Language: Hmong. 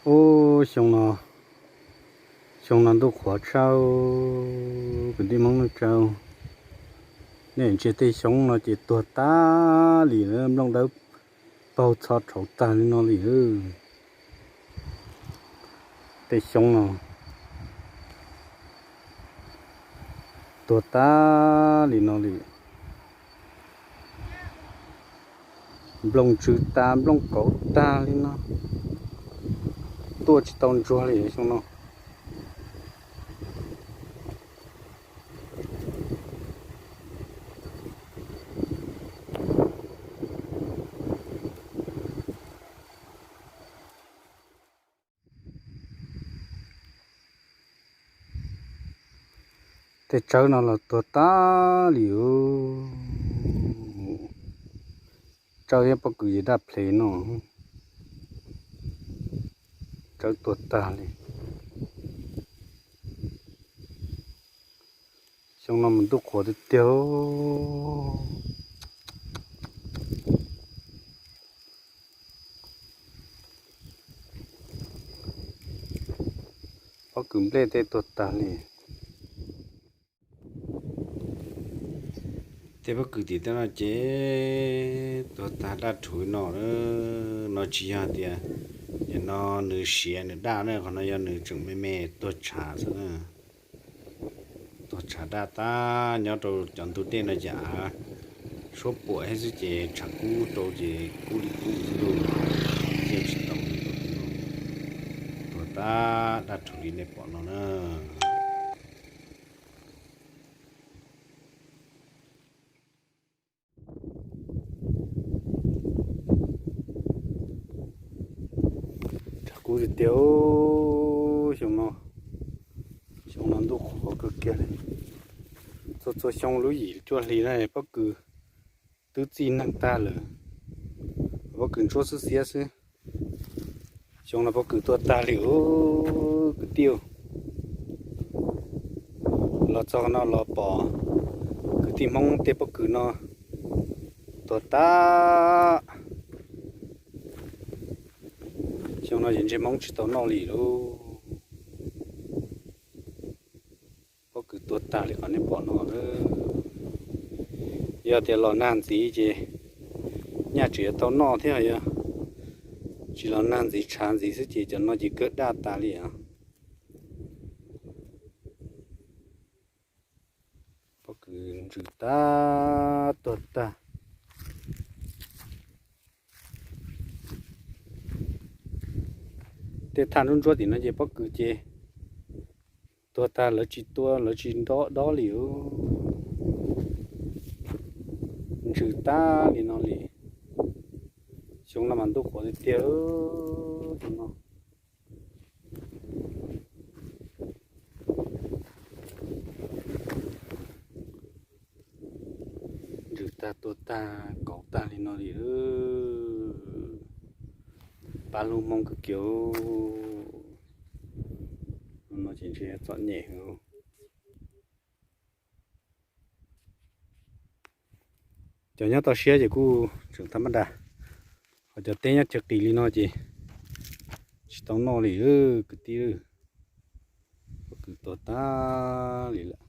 Ub, xyoo no, xyoo no ntuj qhuav tshaj, kwv tij Hmoob neej tsa. Nej ntsia tej xyoob no ces tuag tag li, nplooj dawb paug txho rhauv tag li no li. Tej xyoob no tuag tag li no li. Nplooj tsw tag, nplooj kauv tag li no, tuaj tsis tau ntsuag li xyoo no. Tej tsawb no los tuag tag li. Tsawb thiab pob kws ces daj ple no, tsawb tuag tag li. Xyoo no mas ntuj qhuav tiag tiag. Pob kws nplej tej tuag tag li. Tej pob kws tim tej no ces tuag tag daj rhuv no. No tsis yog tias nim no nws siav nws daj na, qhov no yog nws tseem me me tuag tshav xwb na. Tuag tshav daj tag, nyob rau cov ntug dej no ces av suab puam thiab xwb ces tshav kub rau ces kub li kub xwb lauj. Ciaj tsis tau li. Tuag tag daj rhuv li nej pom no na. Tshav kub tiag tiag. Xyoo no, xyoo no ntuj qhuav kawg kiag li. Txhua txhua xyoo lub yim cuaj hli na pob kws twb txij neeg tag lawm, pob kws ntsuab xwb xiab xwb. Xyoo no pob kws tuag tag li ub kwv tij. Los txog no los pom kwv tij Hmoob tej pob kws no tuag tag. Xyoo no ces ntshe Hmoob tsis tau noj li lauj. Pob kws tuag tag li qhov nej pom no. Yog tias los nag ntxiv ces nyaj tseem yuav tau noj thiab, yog tsis los nag ntxiv tshav ntxiv xwb ces cov no ces kawg daj tas li os. Pob kws ntsws tag tuag tag. Tej thaj ntsuab ntsuab tim no ces pob kws ces tuag tag, lawv tsis tua, lawv tsis nto dob li. Ntsws tag li no li. Xyoo no mas ntuj qhuav tiag tiag. Xyoo no ntsws tag tuag tag kauv tag li no li. Pab lub Hmoob kawg kiag. No ces ntshe txom nyem. Cov nyob toj siab ces kuj tseem tag mab das, ho cov teb nyob chaw qis li no ces tsis tau noj li kwv tij. Pob kws tuag tag li lawm.